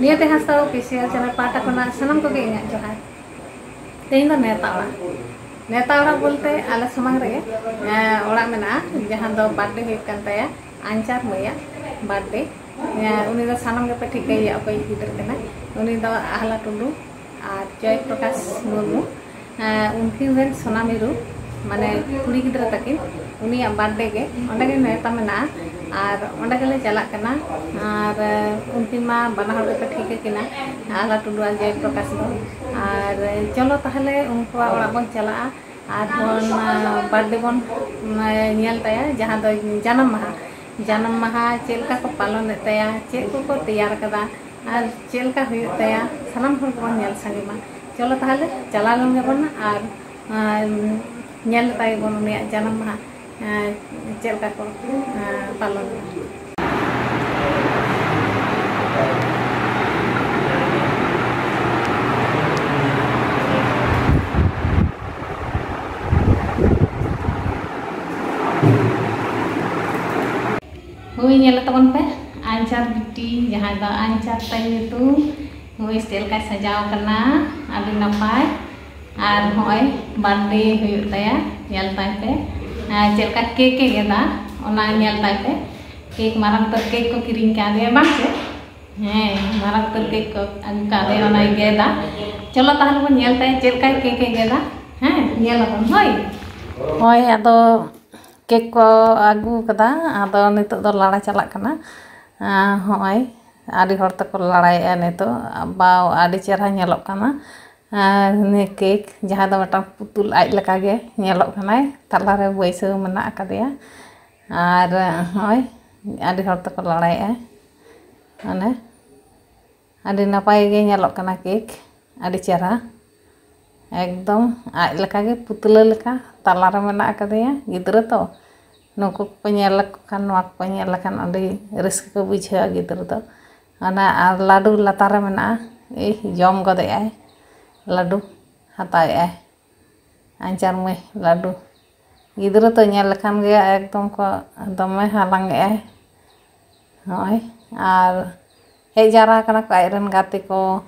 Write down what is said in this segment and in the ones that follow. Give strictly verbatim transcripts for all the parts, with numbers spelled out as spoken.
ᱱᱤᱭᱟᱹᱛᱮ ᱦᱟᱸᱥᱫᱟ official channel ᱯᱟᱦᱴᱟ ᱠᱷᱚᱱᱟᱜ ᱥᱟᱱᱟᱢ ᱠᱚᱜᱮ ᱤᱧᱟᱹᱜ ᱡᱚᱦᱟᱨ᱾ ᱛᱮᱦᱮᱧ ᱫᱚ ᱱᱮᱣᱛᱟ ᱚᱲᱟᱜ, ᱱᱮᱣᱛᱟ ᱚᱲᱟᱜ ᱵᱚᱞᱛᱮ ᱟᱞᱮ ᱥᱟᱢᱟᱝ ᱨᱮᱜᱮ ᱮᱸ, ᱚᱲᱟᱜ ᱢᱮᱱᱟᱜᱼᱟ, ᱡᱟᱦᱟᱸ ᱫᱚ ᱵᱟᱨᱛᱷᱰᱮ ᱦᱩᱭᱩᱜ ᱠᱟᱱ ᱛᱟᱭᱟ, ᱟᱧᱪᱟᱨ ᱢᱟᱹᱭᱟᱜ ᱵᱟᱨᱛᱷᱰᱮ᱾ ᱮᱸ, ᱩᱱᱤ ᱫᱚ ᱥᱟᱱᱟᱢ ᱜᱮᱯᱮ ᱴᱷᱤᱠᱟᱹᱭᱮᱭᱟ ᱚᱠᱚᱭ ᱜᱤᱫᱽᱨᱟᱹ ᱠᱟᱱᱟᱭ᱾ ᱩᱱᱤ ᱫᱚ ᱟᱦᱞᱟ ᱴᱩᱰᱩ ᱟᱨ ᱡᱚᱭ ᱯᱨᱚᱠᱟᱥ ᱢᱩᱨᱢᱩ᱾ ᱮᱸ, ᱩᱱᱠᱤᱱ ᱨᱮᱱ ᱥᱚᱱᱟ ᱢᱤᱨᱩ, ᱢᱟᱱᱮ ᱠᱩᱲᱤ ᱜᱤᱫᱽᱨᱟᱹ ᱛᱟᱹᱠᱤᱱ, ᱩᱱᱤᱭᱟᱜ ᱵᱟᱨᱛᱷᱰᱮ ᱜᱮ ᱚᱸᱰᱮ ᱜᱮ ᱱᱮᱣᱛᱟ ᱢᱮᱱᱟᱜᱼᱟ᱾ ᱟᱨ ᱚᱸᱰᱮ ᱜᱮᱞᱮ ᱪᱟᱞᱟᱜ ᱠᱟᱱᱟ᱾ ᱟᱨ ᱩᱱᱠᱤᱱ ᱢᱟ ᱵᱟᱱᱟ ᱦᱚᱲ ᱜᱮᱯᱮ ᱴᱷᱤᱠᱟᱹ ᱠᱤᱱᱟ, ᱟᱦᱞᱟ ᱴᱩᱰᱩ ᱟᱨ ᱡᱚᱭ ᱯᱨᱚᱠᱟᱥ ᱫᱚ᱾ ᱟᱨ ᱪᱚᱞᱚ ᱛᱟᱦᱚᱞᱮ ᱩᱱᱠᱩᱣᱟᱜ ᱚᱲᱟᱜ ᱵᱚᱱ ᱪᱟᱞᱟᱜᱼᱟ ᱟᱨ ᱵᱚᱱ ᱵᱟᱨᱛᱷᱰᱮ ᱵᱚᱱ ᱧᱮᱞ ᱛᱟᱭᱟ, ᱡᱟᱦᱟᱸ ᱫᱚ ᱡᱟᱱᱟᱢ ᱢᱟᱦᱟ᱾ ᱡᱟᱱᱟᱢ ᱢᱟᱦᱟ ᱪᱮᱫ ᱞᱮᱠᱟ ᱠᱚ ᱯᱟᱞᱚᱱᱮᱫ ᱛᱟᱭᱟ, ᱪᱮᱫ ᱠᱚᱠᱚ ᱛᱮᱭᱟᱨ ᱠᱟᱫᱟ ᱟᱨ ᱪᱮᱫ ᱞᱮᱠᱟ ᱦᱩᱭᱩᱜ ᱛᱟᱭᱟ, ᱥᱟᱱᱟᱢ ᱦᱚᱲ ᱜᱮᱵᱚᱱ ᱧᱮᱞ ᱥᱟᱸᱜᱮ ᱢᱟ᱾ ᱪᱚᱞᱚ ᱛᱟᱦᱚᱞᱮ ᱪᱟᱞᱟᱣ ᱞᱮᱱ ᱜᱮᱵᱚᱱ ᱟᱨ, ᱟᱨ ᱧᱮᱞ ᱛᱟᱭ ᱵᱚᱱ ᱩᱱᱤᱭᱟᱜ ᱡᱟᱱᱟᱢ ᱢᱟᱦᱟ, ᱮᱸ, ᱪᱮᱫ ᱞᱮᱠᱟ ᱠᱚ, ᱮᱸ, ᱯᱟᱞᱚᱱᱟ᱾ ᱦᱳᱭ, ᱧᱮᱞ ᱛᱟᱵᱚᱱ ᱯᱮ, ᱟᱧᱪᱟᱨ ᱵᱤᱴᱤ, ᱡᱟᱦᱟᱸᱭ ᱫᱚ ᱟᱧᱪᱟᱨ ᱛᱟᱭ ᱧᱩᱛᱩᱢ᱾ ᱦᱳᱭ, ᱪᱮᱫ ᱞᱮᱠᱟᱭ ᱥᱟᱡᱟᱣ ᱠᱟᱱᱟ, ᱟᱹᱰᱤ ᱱᱟᱯᱟᱭ᱾ ᱟᱨ ᱦᱚᱸᱜᱼᱚᱭ ᱵᱟᱨᱛᱷᱰᱮ ᱦᱩᱭᱩᱜ ᱛᱟᱭᱟ, ᱧᱮᱞ ᱛᱟᱭ ᱯᱮ᱾ ᱟᱨ ᱪᱮᱫ ᱞᱮᱠᱟ ᱠᱮᱠ ᱮ ᱜᱮᱫᱟ, ᱚᱱᱟ ᱧᱮᱞ ᱛᱟᱭ ᱯᱮ᱾ ᱠᱮᱠ, ᱢᱟᱨᱟᱝ ᱩᱛᱟᱹᱨ ᱠᱮᱠ ᱠᱚ ᱠᱤᱨᱤᱧ ᱠᱟᱣᱫᱮᱭᱟ, ᱵᱟᱝ ᱥᱮ? ᱦᱮᱸ, ᱢᱟᱨᱟᱝ ᱩᱛᱟᱹᱨ ᱠᱮᱠ ᱠᱚ ᱟᱹᱜᱩ ᱠᱟᱣᱫᱮᱭᱟ, ᱚᱱᱟᱭ ᱜᱮᱫᱟ᱾ ᱪᱚᱞᱚ ᱛᱟᱦᱚᱞᱮ ᱵᱚᱱ ᱧᱮᱞ ᱛᱟᱭᱟ ᱪᱮᱫ ᱞᱮᱠᱟᱭ ᱠᱮᱠ ᱮ ᱜᱮᱫᱟ᱾ ᱦᱮᱸ, ᱧᱮᱞ ᱟᱵᱚᱱ, ᱦᱳᱭ᱾ ᱦᱳᱭ, ᱟᱫᱚ ᱠᱮᱠ ᱠᱚ ᱟᱹᱜᱩ ᱠᱟᱫᱟ, ᱟᱫᱚ ᱱᱤᱛᱚᱜ ᱫᱚ ᱞᱟᱲᱟ ᱪᱟᱞᱟᱜ ᱠᱟᱱᱟ᱾ ᱟᱸ, ᱦᱚᱸᱜᱼᱚᱭ ᱟᱹᱰᱤ ᱦᱚᱲ ᱛᱮᱠᱚ ᱞᱟᱲᱟᱭᱮᱫᱼᱟ ᱱᱤᱛᱚᱜ᱾ ᱵᱟᱣ, ᱟᱹᱰᱤ ᱪᱮᱦᱨᱟ ᱧᱮᱞᱚᱜ ᱠᱟᱱᱟ᱾ ᱟᱨ ᱱᱤᱭᱟᱹ ᱠᱮᱠ, ᱡᱟᱦᱟᱸ ᱫᱚ ᱢᱤᱫᱴᱟᱝ ᱯᱩᱛᱩᱞ ᱟᱡ ᱞᱮᱠᱟᱜᱮ ᱧᱮᱞᱚᱜ ᱠᱟᱱᱟᱭ, ᱛᱟᱞᱟᱨᱮ ᱵᱟᱹᱭᱥᱟᱹᱣ ᱢᱮᱱᱟᱜ ᱟᱠᱟᱫᱮᱭᱟ᱾ ᱟᱨ ᱦᱚᱸᱜᱼᱚᱭ ᱟᱹᱰᱤ ᱦᱚᱲ ᱛᱮᱠᱚ ᱞᱟᱲᱟᱭᱮᱫᱼᱟ, ᱢᱟᱱᱮ ᱟᱹᱰᱤ ᱱᱟᱯᱟᱭ ᱜᱮ ᱧᱮᱞᱚᱜ ᱠᱟᱱᱟ ᱠᱮᱠ, ᱟᱹᱰᱤ ᱪᱮᱦᱨᱟ, ᱮᱠᱫᱚᱢ ᱟᱡ ᱞᱮᱠᱟᱜᱮ, ᱯᱩᱛᱞᱟᱹ ᱞᱮᱠᱟ ᱛᱟᱞᱟᱨᱮ ᱢᱮᱱᱟᱜ ᱟᱠᱟᱫᱮᱭᱟ ᱜᱤᱫᱽᱨᱟᱹ ᱛᱚ᱾ ᱱᱩᱠᱩ ᱠᱚᱠᱚ ᱧᱮᱞ ᱞᱮᱠᱚ ᱠᱷᱟᱱ, ᱱᱚᱣᱟ ᱠᱚᱠᱚ ᱧᱮᱞ ᱞᱮᱠᱷᱟᱱ ᱟᱹᱰᱤ ᱨᱟᱹᱥᱠᱟᱹ ᱠᱚ ᱵᱩᱡᱷᱟᱹᱣᱟ ᱜᱤᱫᱽᱨᱟᱹ ᱫᱚ᱾ ᱚᱱᱟ ᱟᱨ ᱞᱟᱹᱰᱩ ᱞᱟᱛᱟᱨ ᱨᱮ ᱢᱮᱱᱟᱜᱼᱟ, ᱮᱭ ᱡᱚᱢ ᱜᱚᱫᱮᱜᱼᱟᱭ, ᱞᱟᱹᱰᱩ ᱦᱟᱛᱟᱣᱮᱜᱼᱟᱭ᱾ ᱟᱧᱪᱟᱨ ᱢᱟᱹᱭ ᱞᱟᱹᱰᱩ᱾ ᱜᱤᱫᱽᱨᱟᱹ ᱛᱚ ᱧᱮᱞ ᱞᱮᱠᱷᱟᱱ ᱜᱮ ᱮᱠᱫᱚᱢ ᱠᱚ ᱫᱚᱢᱮ ᱦᱟᱞᱟᱝ ᱮᱜᱼᱟᱭ᱾ ᱱᱚᱜᱼᱚᱭ, ᱟᱨ ᱦᱮᱡ ᱡᱟᱣᱨᱟ ᱠᱟᱱᱟ ᱠᱚ ᱟᱡ ᱨᱮᱱ ᱜᱟᱛᱮ ᱠᱚ,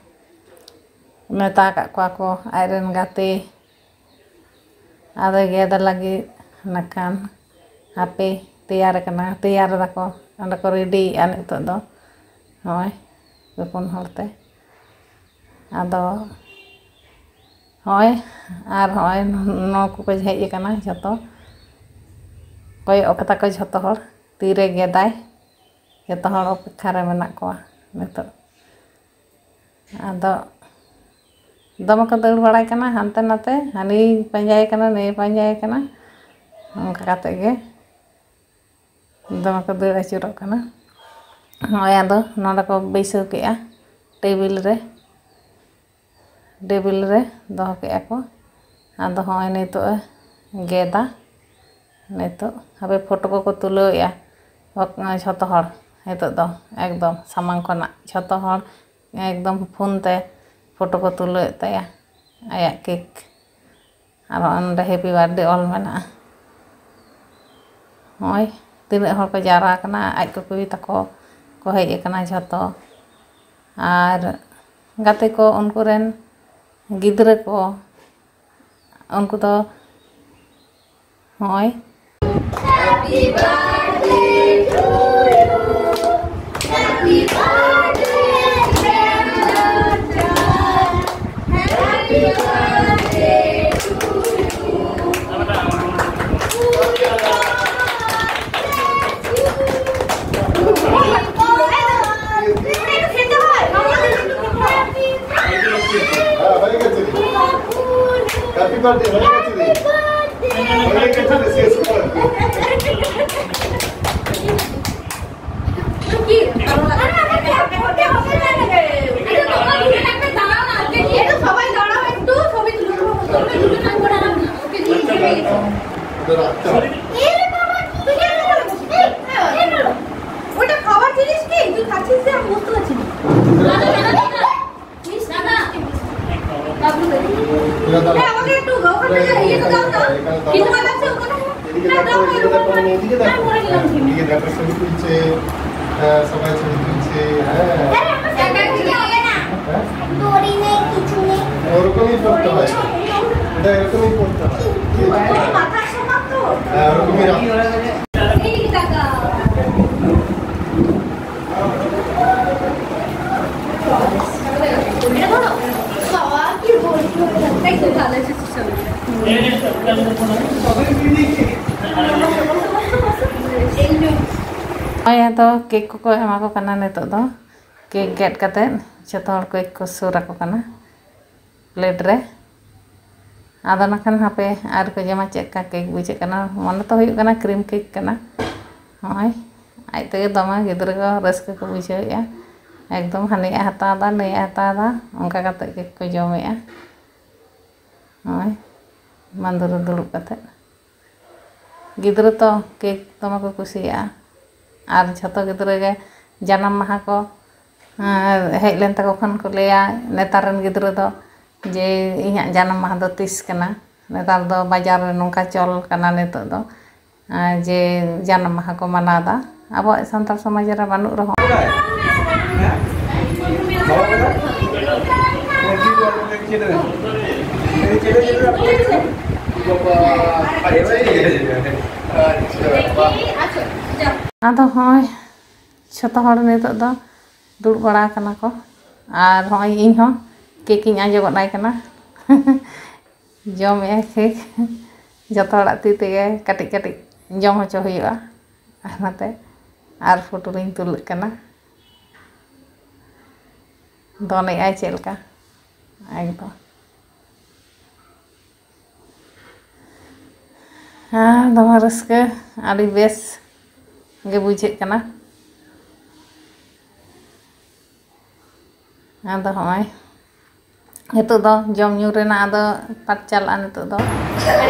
ᱢᱮᱛᱟ ᱟᱠᱟᱫ ᱠᱚᱣᱟ ᱠᱚ ᱟᱡ ᱨᱮᱱ ᱜᱟᱛᱮ᱾ ᱟᱫᱚ ᱜᱮᱫ ᱞᱟᱹᱜᱤᱫ ᱱᱟᱠᱷᱟᱱ ᱦᱟᱯᱮ ᱛᱮᱭᱟᱨ ᱠᱟᱱᱟ, ᱛᱮᱭᱟᱨ ᱫᱟᱠᱚ, ᱚᱸᱰᱮ ᱠᱚ ᱨᱮᱰᱤᱭᱮᱫᱼᱟ ᱱᱤᱛᱚᱜ ᱫᱚ᱾ ᱱᱚᱜᱼᱚᱭ ᱯᱮ ᱯᱩᱱ ᱦᱚᱲ ᱛᱮ᱾ ᱟᱫᱚ ᱦᱚᱸᱜᱼᱚᱭ, ᱟᱨ ᱦᱚᱸᱜᱼᱚᱭ ᱱᱩᱠᱩ ᱠᱚ ᱦᱮᱡ ᱟᱠᱟᱱᱟ ᱡᱷᱚᱛᱚ, ᱠᱚᱭᱚᱜ ᱠᱟᱫᱟ ᱠᱚ ᱡᱷᱚᱛᱚ ᱦᱚᱲ, ᱛᱤᱨᱮ ᱜᱮᱫᱟᱭ᱾ ᱡᱷᱚᱛᱚ ᱦᱚᱲ ᱚᱯᱮᱠᱠᱷᱟ ᱨᱮ ᱢᱮᱱᱟᱜ ᱠᱚᱣᱟ ᱱᱤᱛᱚᱜ᱾ ᱟᱫᱚ ᱫᱚᱢᱮ ᱠᱚ ᱫᱟᱹᱲ ᱵᱟᱲᱟᱭ ᱠᱟᱱᱟ ᱦᱟᱱᱛᱮ ᱱᱟᱛᱮ, ᱦᱟᱹᱱᱤᱭ ᱯᱟᱸᱡᱟᱭᱮ ᱠᱟᱱᱟ, ᱱᱩᱭᱮ ᱯᱟᱸᱡᱟᱭᱮ ᱠᱟᱱᱟ, ᱚᱱᱠᱟ ᱠᱟᱛᱮ ᱜᱮ ᱫᱚᱢᱮ ᱠᱚ ᱫᱟᱹᱲ ᱟᱹᱪᱩᱨᱚᱜ ᱠᱟᱱᱟ᱾ ᱱᱚᱜᱼᱚᱭ ᱟᱫᱚ ᱱᱚᱰᱮ ᱠᱚ ᱵᱟᱹᱭᱥᱟᱹᱣ ᱠᱮᱜᱼᱟ ᱴᱮᱵᱤᱞ ᱨᱮ, ᱴᱮᱵᱤᱞ ᱨᱮ ᱫᱚᱦᱚ ᱠᱮᱜᱼᱟ ᱠᱚ᱾ ᱟᱫᱚ ᱦᱚᱸᱜᱼᱚᱭ ᱱᱤᱛᱚᱜ ᱮ ᱜᱮᱫᱟ᱾ ᱱᱤᱛᱚᱜ ᱦᱟᱯᱮ ᱯᱷᱳᱴᱳ ᱠᱚᱠᱚ ᱛᱩᱞᱟᱹᱣᱮᱜᱼᱟ ᱡᱷᱚᱛᱚ ᱦᱚᱲ᱾ ᱱᱤᱛᱚᱜ ᱫᱚ ᱮᱠᱫᱚᱢ ᱥᱟᱢᱟᱝ ᱠᱷᱚᱱᱟᱜ ᱡᱷᱚᱛᱚ ᱦᱚᱲ ᱮᱠᱫᱚᱢ ᱯᱷᱳᱱ ᱛᱮ ᱯᱷᱳᱴᱳ ᱠᱚ ᱛᱩᱞᱟᱹᱣᱮᱫ ᱛᱟᱭᱟ ᱟᱭᱟᱜ ᱠᱮᱠ᱾ ᱟᱨ ᱚᱸᱰᱮ ᱦᱮᱯᱤ ᱵᱟᱨᱛᱷᱰᱮ ᱚᱞ ᱢᱮᱱᱟᱜᱼᱟ᱾ ᱱᱚᱜᱼᱚᱭ ᱛᱤᱱᱟᱹᱜ ᱦᱚᱲ ᱠᱚ ᱡᱟᱣᱨᱟ ᱟᱠᱟᱱᱟ, ᱟᱡ ᱠᱩᱠᱩᱭ ᱛᱟᱠᱚ ᱠᱚ ᱦᱮᱡ ᱟᱠᱟᱱᱟ ᱡᱷᱚᱛᱚ, ᱟᱨ ᱜᱟᱛᱮ ᱠᱚ, ᱩᱱᱠᱩ ᱨᱮᱱ ᱜᱤᱫᱽᱨᱟᱹ ᱠᱚ, ᱩᱱᱠᱩ ᱫᱚ ᱱᱚᱜᱼᱚᱭ ওটা খাবার জিনিস কি? তুই খাচ্ছিস যে আমি বুঝতে পারছি না। সবাই ছবি তুলছে। হ্যাঁ। ওরকমই করতে হয়। এটা এরকমই করতে হয়। হ্যাঁ, ওরকমই রাখো। ᱱᱚᱜᱼᱚᱭ ᱟᱫᱚ ᱠᱮᱠ ᱠᱚᱠᱚ ᱮᱢᱟ ᱠᱚ ᱠᱟᱱᱟ ᱱᱤᱛᱚᱜ ᱫᱚ᱾ ᱠᱮᱠ ᱜᱮᱫ ᱠᱟᱛᱮᱫ ᱡᱚᱛᱚ ᱦᱚᱲ ᱠᱮᱠ ᱠᱚ ᱥᱩᱨ ᱟᱠᱚ ᱠᱟᱱᱟ ᱯᱞᱮᱴ ᱨᱮ᱾ ᱟᱫᱚ ᱱᱟᱠᱷᱟᱱ ᱦᱟᱯᱮ ᱟᱨ ᱠᱚ ᱡᱚᱢᱟ, ᱪᱮᱫ ᱞᱮᱠᱟ ᱠᱮᱠ ᱵᱩᱡᱷᱟᱹᱜ ᱠᱟᱱᱟ᱾ ᱢᱚᱱᱮ ᱛᱚ ᱦᱩᱭᱩᱜ ᱠᱟᱱᱟ ᱠᱨᱤᱢ ᱠᱮᱠ ᱠᱟᱱᱟ᱾ ᱱᱚᱜᱼᱚᱭ ᱟᱡ ᱛᱮᱜᱮ ᱫᱚᱢᱮ ᱜᱤᱫᱽᱨᱟᱹ ᱠᱚ ᱨᱟᱹᱥᱠᱟᱹ ᱠᱚ ᱵᱩᱡᱷᱟᱹᱣᱮᱫᱼᱟ᱾ ᱮᱠᱫᱚᱢ ᱦᱟᱹᱱᱤᱭᱟᱜ ᱦᱟᱛᱟᱣ ᱮᱫᱟ, ᱱᱩᱭᱟᱜ ᱦᱟᱛᱟᱣ ᱮᱫᱟ, ᱚᱱᱠᱟ ᱠᱟᱛᱮᱫ ᱠᱮᱠ ᱠᱚ ᱡᱚᱢᱮᱫᱼᱟ᱾ ᱱᱚᱜᱼᱚᱭ ᱢᱟᱹᱫᱟᱹᱲ ᱨᱮ ᱫᱩᱲᱩᱵ ᱠᱟᱛᱮᱫ᱾ ᱜᱤᱫᱽᱨᱟᱹ ᱛᱚ ᱠᱮᱠ ᱫᱚᱢᱮ ᱠᱚ ᱠᱩᱥᱤᱭᱟᱜᱼᱟ᱾ ᱟᱨ ᱡᱷᱚᱛᱚ ᱜᱤᱫᱽᱨᱟᱹ ᱜᱮ ᱡᱟᱱᱟᱢ ᱢᱟᱦᱟ ᱠᱚ, ᱮᱸ, ᱦᱮᱡ ᱞᱮᱱ ᱛᱟᱠᱚ ᱠᱷᱟᱱ ᱠᱚ ᱞᱟᱹᱭᱟ, ᱱᱮᱛᱟᱨ ᱨᱮᱱ ᱜᱤᱫᱽᱨᱟᱹ ᱫᱚ, ᱡᱮ ᱤᱧᱟᱹᱜ ᱡᱟᱱᱟᱢ ᱢᱟᱦᱟ ᱫᱚ ᱛᱤᱥ ᱠᱟᱱᱟ? ᱱᱮᱛᱟᱨ ᱫᱚ ᱵᱟᱡᱟᱨ ᱨᱮ ᱱᱚᱝᱠᱟ ᱪᱚᱞ ᱠᱟᱱᱟ ᱱᱤᱛᱚᱜ ᱫᱚ, ᱟᱨ ᱡᱮ ᱡᱟᱱᱟᱢ ᱢᱟᱦᱟ ᱠᱚ ᱢᱟᱱᱟᱣ ᱮᱫᱟ᱾ ᱟᱵᱚᱣᱟᱜ ᱥᱟᱱᱛᱟᱲ ᱥᱚᱢᱟᱡᱽ ᱨᱮ ᱵᱟᱹᱱᱩᱜ ᱨᱮᱦᱚᱸ᱾ ᱟᱫᱚ ᱦᱚᱸᱜᱼᱚᱭ ᱡᱷᱚᱛᱚ ᱦᱚᱲ ᱱᱤᱛᱚᱜ ᱫᱚ ᱫᱩᱲᱩᱵ ᱵᱟᱲᱟ ᱟᱠᱟᱱᱟ ᱠᱚ᱾ ᱟᱨ ᱦᱚᱸᱜᱼᱚᱭ ᱤᱧ ᱦᱚᱸ ᱠᱮᱠ ᱤᱧ ᱟᱸᱡᱚ ᱜᱚᱫ ᱟᱭ ᱠᱟᱱᱟ᱾ ᱡᱚᱢᱮᱜᱼᱟᱭ ᱠᱮᱠ᱾ ᱡᱷᱚᱛᱚ ᱦᱚᱲᱟᱜ ᱛᱤ ᱛᱮᱜᱮ ᱠᱟᱹᱴᱤᱡ ᱠᱟᱹᱴᱤᱡ ᱡᱚᱢ ᱦᱚᱪᱚ ᱦᱩᱭᱩᱜᱼᱟ᱾ ᱟᱨ ᱱᱚᱛᱮ ᱟᱨ ᱯᱷᱳᱴᱳ ᱞᱤᱧ ᱛᱩᱞᱟᱹᱜ ᱠᱟᱱᱟ᱾ ᱫᱚᱱᱮᱜᱼᱟᱭ ᱪᱮᱫ ᱞᱮᱠᱟ ᱮᱠᱫᱚᱢ᱾ ᱦᱮᱸ, ᱫᱚᱢᱮ ᱨᱟᱹᱥᱠᱟᱹ, ᱟᱹᱰᱤ ᱵᱮᱥ ᱜᱮ ᱵᱩᱡᱷᱟᱹᱜ ᱠᱟᱱᱟ᱾ ᱟᱫᱚ ᱦᱚᱸᱜᱼᱚᱭ ᱱᱤᱛᱚᱜ ᱫᱚ ᱡᱚᱢ ᱧᱩ ᱨᱮᱱᱟᱜ ᱟᱫᱚ ᱯᱟᱴ ᱪᱟᱞᱟᱜᱼᱟ ᱱᱤᱛᱚᱜ ᱫᱚ᱾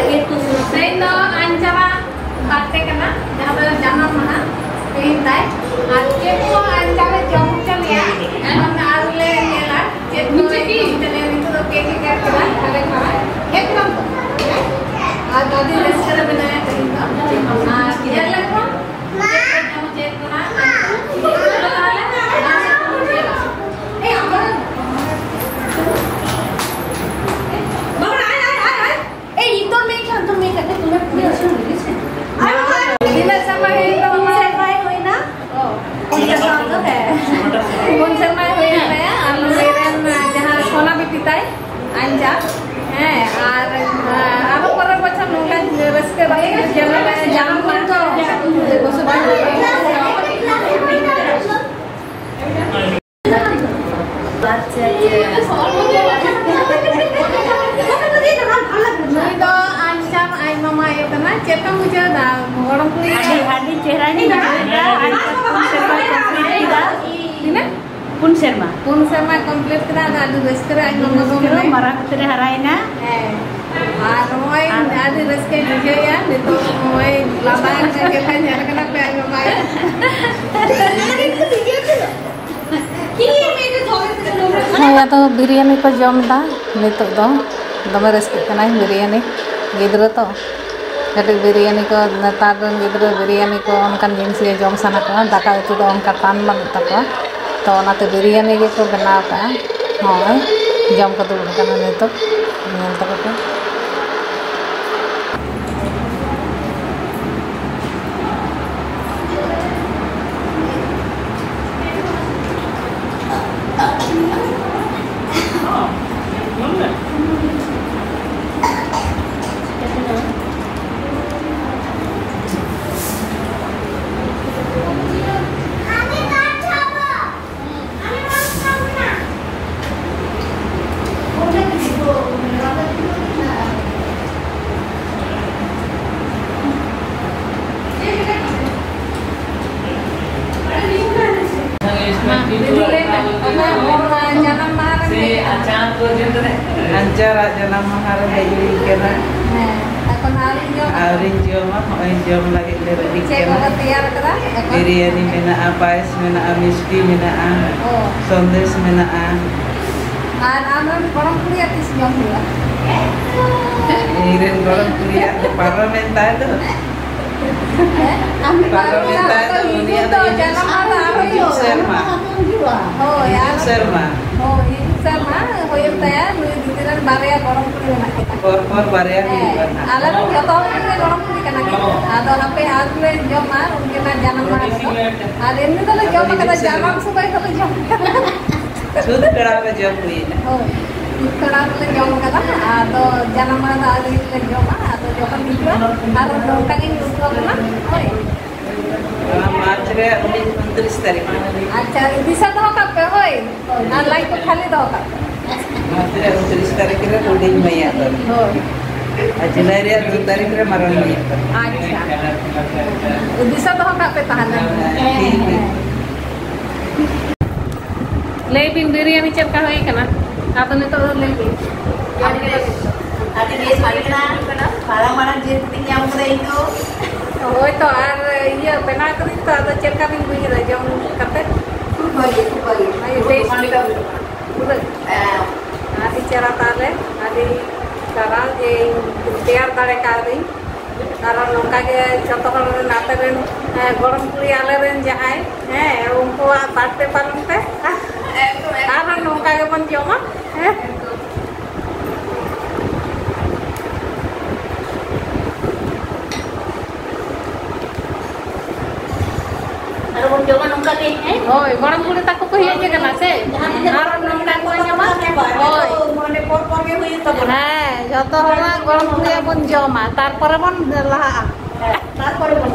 ᱛᱮᱦᱮᱧ ᱫᱚ ᱟᱧᱪᱟᱨᱟᱜ ᱵᱟᱨᱛᱮ ᱠᱟᱱᱟ, ᱡᱟᱦᱟᱸ ᱫᱚ ᱡᱟᱱᱟᱢ ᱢᱟᱦᱟ ᱛᱮᱦᱮᱧ ᱛᱟᱭ᱾ ᱟᱨ ᱪᱮᱫ ᱠᱚ ᱟᱧᱪᱟᱨᱮ ᱡᱚᱢ ᱦᱚᱪᱚ ᱞᱮᱭᱟ, ᱚᱱᱟ ᱟᱹᱣᱨᱤ ᱞᱮ ᱧᱮᱞᱟ᱾ ᱪᱮᱫ ᱠᱚ ᱡᱚᱢ ᱦᱚᱪᱚ ᱞᱮᱭᱟ, ᱱᱤᱛᱚᱜ ᱫᱚ ᱠᱮᱠ ᱮ ᱜᱮᱫ ᱠᱮᱫᱟ, ᱟᱞᱮ ᱠᱷᱚᱱᱟᱜ᱾ ᱦᱮᱡ ᱠᱚᱜ ᱟᱢ ᱛᱚ? ᱟᱨ ᱟᱹᱰᱤ ᱨᱟᱹᱥᱠᱟᱹ ᱨᱮ ᱢᱮᱱᱟᱭᱟ ᱛᱮᱦᱮᱧ ᱫᱚ᱾ ᱟᱨ ᱧᱮᱞ ᱞᱮᱠᱚ ᱪᱮᱫ ᱠᱚ ᱡᱚᱢ ᱦᱚᱪᱚᱭᱮᱫ ᱵᱚᱱᱟ᱾ ᱛᱟᱭ ᱟᱧᱡᱟ᱾ ᱦᱮᱸ, ᱟᱨ, ᱟᱨ ᱯᱚᱨᱮᱨ ᱵᱚᱪᱷᱚᱨ ᱱᱚᱝᱠᱟ ᱨᱟᱹᱥᱠᱟᱹ ᱨᱟᱹᱥᱠᱟᱹ ᱡᱮᱱᱚ ᱞᱮ ᱡᱟᱱᱟᱢ ᱢᱟ᱾ ᱵᱚᱥᱩᱫᱷᱟ᱾ ᱟᱪᱪᱷᱟ, ᱟᱪᱪᱷᱟ᱾ ᱱᱩᱭ ᱫᱚ ᱟᱧᱪᱟᱨ ᱟᱡ ᱢᱟᱢᱟ ᱟᱭᱳ ᱠᱟᱱᱟ᱾ ᱪᱮᱫ ᱞᱮᱠᱟᱢ ᱵᱩᱡᱷᱟᱹᱣ ᱮᱫᱟ ᱜᱚᱲᱚᱢ ᱠᱩᱲᱤ? ᱟᱹᱰᱤ, ᱟᱹᱰᱤ ᱪᱮᱦᱨᱟᱧ ᱵᱩᱡᱷᱟᱹᱣ ᱮᱫᱟ᱾ ᱟᱨ ᱯᱩᱱ ᱥᱮᱨᱢᱟ complete ᱠᱮᱫᱟ᱾ ᱛᱤᱱᱟᱹᱜ? ᱯᱩᱱ ᱥᱮᱨᱢᱟ᱾ ᱯᱩᱱ ᱥᱮᱨᱢᱟ complete ᱠᱮᱫᱟ, ᱟᱫᱚ ᱟᱹᱰᱤ ᱨᱟᱹᱥᱠᱟᱹ ᱨᱮ ᱟᱡ ᱢᱟᱢᱟ ᱫᱚ ᱨᱟᱹᱥᱠᱟᱹ ᱨᱮ ᱢᱮᱱᱟᱭ᱾ ᱢᱟᱨᱟᱝ ᱩᱛᱟᱹᱨ ᱮ ᱦᱟᱨᱟᱭᱮᱱᱟ᱾ ᱦᱮᱸ᱾ ᱟᱨ ᱱᱚᱜᱼᱚᱭ ᱟᱨ ᱟᱹᱰᱤ ᱨᱟᱹᱥᱠᱟᱹᱧ ᱵᱩᱡᱷᱟᱹᱣᱮᱫᱼᱟ ᱱᱤᱛᱚᱜ, ᱱᱚᱜᱼᱚᱭ ᱞᱟᱸᱫᱟ ᱪᱮᱦᱨᱟ ᱧᱮᱞ ᱠᱟᱱᱟ ᱯᱮ ᱟᱡ ᱢᱟᱢᱟ ᱟᱭᱳ᱾ ᱦᱮᱸ, ᱟᱫᱚ ᱵᱤᱨᱭᱟᱱᱤ ᱠᱚ ᱡᱚᱢ ᱮᱫᱟ ᱱᱤᱛᱚᱜ ᱫᱚ᱾ ᱫᱚᱢᱮ ᱨᱟᱹᱥᱠᱟᱹᱜ ᱠᱟᱱᱟᱭ ᱵᱤᱨᱭᱟᱱᱤ, ᱜᱤᱫᱽᱨᱟᱹ ᱛᱚ᱾ ᱠᱟᱹᱴᱤᱡ ᱵᱤᱨᱭᱟᱱᱤ ᱠᱚ, ᱱᱮᱛᱟᱨ ᱨᱮᱱ ᱜᱤᱫᱽᱨᱟᱹ ᱵᱤᱨᱭᱟᱱᱤ ᱠᱚ ᱚᱱᱠᱟᱱ ᱡᱤᱱᱤᱥ ᱜᱮ ᱡᱚᱢ ᱥᱟᱱᱟ ᱠᱚᱣᱟ, ᱫᱟᱠᱟ ᱩᱛᱩ ᱫᱚ ᱚᱱᱠᱟ ᱴᱟᱱ ᱵᱟᱹᱱᱩᱜ ᱛᱟᱠᱚᱣᱟ᱾ ᱛᱚ ᱚᱱᱟᱛᱮ ᱵᱤᱨᱭᱟᱱᱤ ᱜᱮᱠᱚ ᱵᱮᱱᱟᱣ ᱠᱟᱜᱼᱟ᱾ ᱦᱚᱸᱜᱼᱚᱭ ᱡᱚᱢ ᱠᱚ ᱫᱩᱲᱩᱵ ᱟᱠᱟᱱᱟ ᱱᱤᱛᱚᱜ, ᱧᱮᱞ ᱛᱟᱠᱚ ᱯᱮ᱾ ᱢᱟ, ᱫᱤᱫᱤ ᱞᱟᱹᱭ ᱢᱮ, ᱚᱠᱟ ᱦᱚᱲ ᱡᱟᱱᱟᱢ ᱢᱟᱦᱟ ᱨᱮᱢ ᱦᱮᱡ ᱟᱠᱟᱱᱟ? ᱟᱧᱪᱟᱨᱟᱜ ᱡᱟᱱᱟᱢ ᱢᱟᱦᱟ ᱨᱮ ᱦᱮᱡ ᱦᱩᱭ ᱠᱟᱱᱟ᱾ ᱦᱮᱸ, ᱮᱠᱷᱚᱱ ᱟᱹᱣᱨᱤᱢ ᱡᱚᱢᱟ? ᱟᱹᱣᱨᱤᱧ ᱡᱚᱢᱟ, ᱦᱚᱸᱜᱼᱚᱭ ᱡᱚᱢ ᱞᱟᱹᱜᱤᱫ ᱞᱮ ready ᱪᱮᱫ ᱠᱟᱱᱟ᱾ ᱠᱚᱯᱮ ᱛᱮᱭᱟᱨ ᱟᱠᱟᱫᱟ ᱮᱠᱷᱚᱱ? ᱵᱤᱨᱭᱟᱱᱤ ᱢᱮᱱᱟᱜᱼᱟ, ᱯᱟᱭᱮᱥ ᱢᱮᱱᱟᱜᱼᱟ, ᱢᱤᱥᱴᱤ ᱢᱮᱱᱟᱜᱼᱟ, ᱚ᱾ ᱥᱚᱱᱫᱮᱥ ᱢᱮᱱᱟᱜᱼᱟ᱾ ᱟᱨ ᱟᱢᱨᱮᱱ ᱜᱚᱲᱚᱢ ᱠᱩᱲᱤᱭᱟᱜ ᱛᱤᱥ ᱡᱚᱢ ᱦᱩᱭᱩᱜᱼᱟ? ᱤᱧᱨᱮᱱ ᱜᱚᱲᱚᱢ ᱠᱩᱲᱤᱭᱟᱜ ᱫᱚ ᱯᱟᱨᱚᱢᱮᱱ ᱛᱟᱭ ᱫᱚ᱾ ᱦᱮᱸ? ᱟᱢ ᱯᱟᱨᱚᱢᱮᱱ ᱛᱟᱭ ᱫᱚ, ᱩᱱᱤᱭᱟᱜ ᱫᱚ ᱡᱟᱱᱟᱢ ᱢᱟᱦᱟ ᱫᱚ ᱟᱨᱦᱚᱸ ᱦᱤᱡᱩᱜ ᱦᱩᱭᱩᱜᱼᱟ᱾ ᱥᱮᱨᱢᱟ᱾ ᱦᱳᱭ, ᱦᱤᱡᱩᱜ ᱟᱨ ᱥᱮᱨᱢᱟ᱾ ᱦᱳᱭ, ᱦᱤᱡᱩᱜ ᱥᱮᱨᱢᱟ ᱦᱩᱭᱩᱜ ᱛᱟᱭᱟ᱾ ᱱᱩᱭ ᱫᱤᱫᱤ ᱨᱮᱱ ᱵᱟᱨᱭᱟ ᱜᱚᱲᱚᱢ ᱠᱩᱲᱤ ᱢᱮᱱᱟᱜ ᱠᱤᱱᱟ᱾ ᱯᱚᱨ ᱯᱚᱨ ᱵᱟᱨᱭᱟ ᱦᱮᱸ, ᱦᱩᱭᱩᱜᱼᱟ ᱱᱟᱦᱟᱜ᱾ ᱟᱞᱮ ᱨᱮᱱ ᱡᱚᱛᱚ ᱦᱚᱲ ᱨᱮᱱ ᱜᱮ ᱜᱚᱲᱚᱢ ᱠᱩᱲᱤ ᱠᱟᱱᱟ ᱠᱤᱱ᱾ ᱟᱫᱚ ᱦᱟᱯᱮ ᱟᱹᱣᱨᱤ ᱞᱮ ᱡᱚᱢᱟ ᱩᱱᱠᱤᱱᱟᱜ ᱡᱟᱱᱟᱢ ᱢᱟᱦᱟ ᱨᱮᱫᱚ᱾ ᱟᱨ ᱮᱢᱱᱤ ᱫᱚᱞᱮ ᱡᱚᱢ ᱟᱠᱟᱫᱟ, ᱡᱟᱱᱟᱢ ᱥᱚᱢᱚᱭ ᱫᱚᱞᱮ ᱡᱚᱢ ᱟᱠᱟᱫᱟ᱾ ᱥᱩᱫ ᱯᱮᱲᱟ ᱠᱚ ᱡᱚᱢ ᱦᱩᱭᱱᱟ᱾ ᱦᱳᱭ᱾ ᱛᱷᱚᱲᱟ ᱞᱮ ᱡᱚᱢ ᱠᱟᱫᱟ, ᱟᱫᱚ ᱡᱟᱱᱟᱢ ᱢᱟᱦᱟ ᱫᱚ ᱟᱹᱣᱨᱤ ᱞᱮ ᱡᱚᱢᱟ, ᱟᱫᱚ ᱡᱚᱠᱷᱚᱱ ᱦᱤᱡᱩᱜᱼᱟ ᱟᱨ ᱱᱚᱝᱠᱟ ᱜᱤᱧ ᱩᱛᱩ ᱟᱵᱚᱱᱟ᱾ ᱦᱳᱭ᱾ ᱱᱚᱣᱟ ᱢᱟᱨᱪ ᱨᱮ ᱩᱱᱛᱨᱤᱥ ᱛᱟᱹᱨᱤᱠᱷ᱾ ᱟᱪᱪᱷᱟ, ᱫᱤᱥᱟᱹ ᱫᱚᱦᱚ ᱠᱟᱜ ᱯᱮ, ᱦᱳᱭ᱾ ᱟᱨ ᱞᱟᱭᱤᱱ ᱠᱚ ᱠᱷᱟᱹᱞᱤ ᱫᱚᱦᱚ ᱠᱟᱜ ᱯᱮ᱾ ᱢᱟᱨᱪ ᱨᱮ ᱩᱱᱛᱨᱤᱥ ᱛᱟᱹᱨᱤᱠᱷ ᱨᱮ ᱦᱩᱰᱤᱧ ᱢᱟᱹᱭᱟᱜ ᱫᱚ᱾ ᱦᱳᱭ᱾ ᱟᱨ ᱡᱩᱞᱟᱭ ᱨᱮᱭᱟᱜ ᱫᱩ ᱛᱟᱹᱨᱤᱠᱷ ᱨᱮ ᱢᱟᱨᱟᱝ ᱢᱟᱹᱭᱟᱜ ᱫᱚ᱾ ᱟᱪᱪᱷᱟ᱾ ᱫᱤᱥᱟᱹ ᱫᱚᱦᱚ ᱠᱟᱜ ᱯᱮ ᱛᱟᱦᱚᱞᱮ᱾ ᱦᱮᱸ, ᱴᱷᱤᱠ ᱜᱮᱭᱟ᱾ ᱞᱟᱹᱭ ᱵᱤᱱ, ᱵᱤᱨᱭᱟᱱᱤ ᱪᱮᱫ ᱞᱮᱠᱟ ᱦᱩᱭ ᱠᱟᱱᱟ? ᱟᱫᱚ ᱱᱤᱛᱚᱜ ᱫᱚ ᱞᱟᱹᱭ ᱵᱤᱱ᱾ ᱟᱹᱰᱤ ᱵᱮᱥ, ᱟᱹᱰᱤ ᱵᱮᱥ ᱦᱩᱭ ᱠᱟᱱᱟ᱾ ᱢᱟᱨᱟᱝ ᱢᱟᱨᱟᱝ ᱡᱤᱞ ᱠᱟᱹᱴᱤᱡ ᱧᱟᱢ ᱠᱟᱫᱟ ᱤᱧ ᱫᱚ᱾ ᱦᱳᱭ ᱛᱚ, ᱟᱨ ᱤᱭᱟᱹ ᱵᱮᱱᱟᱣ ᱠᱟᱹᱫᱟᱹᱧ ᱛᱚ, ᱟᱫᱚ ᱪᱮᱫ ᱞᱮᱠᱟ ᱵᱤᱱ ᱵᱩᱡᱷᱟᱹᱣ ᱮᱫᱟ ᱡᱚᱢ ᱠᱟᱛᱮ? ᱠᱷᱩᱵ ᱵᱷᱟᱹᱜᱤ, ᱠᱷᱩᱵ ᱵᱷᱟᱹᱜᱤ᱾ ᱵᱷᱟᱹᱜᱤ ᱴᱮᱥᱴ᱾ ᱫᱚᱠᱟᱱ ᱞᱮᱠᱟ ᱵᱩᱡᱷᱟᱹᱜ ᱠᱟᱱᱟ᱾ ᱯᱩᱨᱟᱹ? ᱦᱮᱸ᱾ ᱟᱹᱰᱤ ᱪᱮᱦᱨᱟ ᱛᱟᱦᱞᱮ, ᱟᱹᱰᱤ ᱥᱟᱨᱦᱟᱣ ᱡᱮ ᱤᱧ ᱛᱮᱭᱟᱨ ᱫᱟᱲᱮ ᱠᱟᱣᱫᱟᱹᱧ᱾ ᱟᱨᱚ ᱱᱚᱝᱠᱟ ᱜᱮ ᱡᱚᱛᱚ ᱦᱚᱲ ᱨᱮᱱ, ᱟᱯᱮ ᱨᱮᱱ, ᱮ, ᱜᱚᱲᱚᱢ ᱠᱩᱲᱤ, ᱟᱞᱮ ᱨᱮᱱ ᱡᱟᱦᱟᱸᱭ, ᱦᱮᱸ, ᱩᱱᱠᱩᱣᱟᱜ ᱵᱟᱨᱛᱮ ᱯᱟᱞᱚᱱ ᱯᱮ᱾ ᱮᱠᱫᱚᱢ, ᱮᱠᱫᱚᱢ᱾ ᱟᱨᱦᱚᱸ ᱱᱚᱝᱠᱟ ᱜᱮᱵᱚᱱ ᱡᱚᱢᱟ, ᱦᱮᱸ᱾ ᱟᱨᱚ ᱵᱚᱱ ᱡᱚᱢᱟ ᱱᱚᱝᱠᱟ ᱜᱮ, ᱦᱮᱸ? ᱦᱳᱭ, ᱜᱚᱲᱚᱢ ᱵᱩᱲᱦᱤ ᱛᱟᱠᱚ ᱠᱚ ᱦᱮᱡ ᱟᱠᱟᱱᱟ ᱥᱮ? ᱡᱟᱦᱟᱸ ᱛᱤᱱᱟᱹᱜ ᱟᱨᱚ ᱱᱚᱝᱠᱟ ᱜᱮᱵᱚᱱ ᱡᱚᱢᱟ᱾ ᱦᱳᱭ᱾ ᱢᱟᱱᱮ ᱯᱚᱨ ᱯᱚᱨ ᱜᱮ ᱦᱩᱭᱩᱜ ᱛᱟᱵᱚᱱᱟ᱾ ᱦᱮᱸ, ᱡᱚᱛᱚ ᱦᱚᱲᱟᱜ ᱜᱚᱲᱚᱢ ᱵᱩᱲᱦᱤ ᱵᱚᱱ ᱡᱚᱢᱟ, ᱛᱟᱨᱯᱚᱨᱮ ᱵᱚᱱ ᱞᱟᱦᱟᱜᱼᱟ᱾ ᱦᱮᱸ, ᱛᱟᱨᱯᱚᱨᱮ ᱵᱚᱱ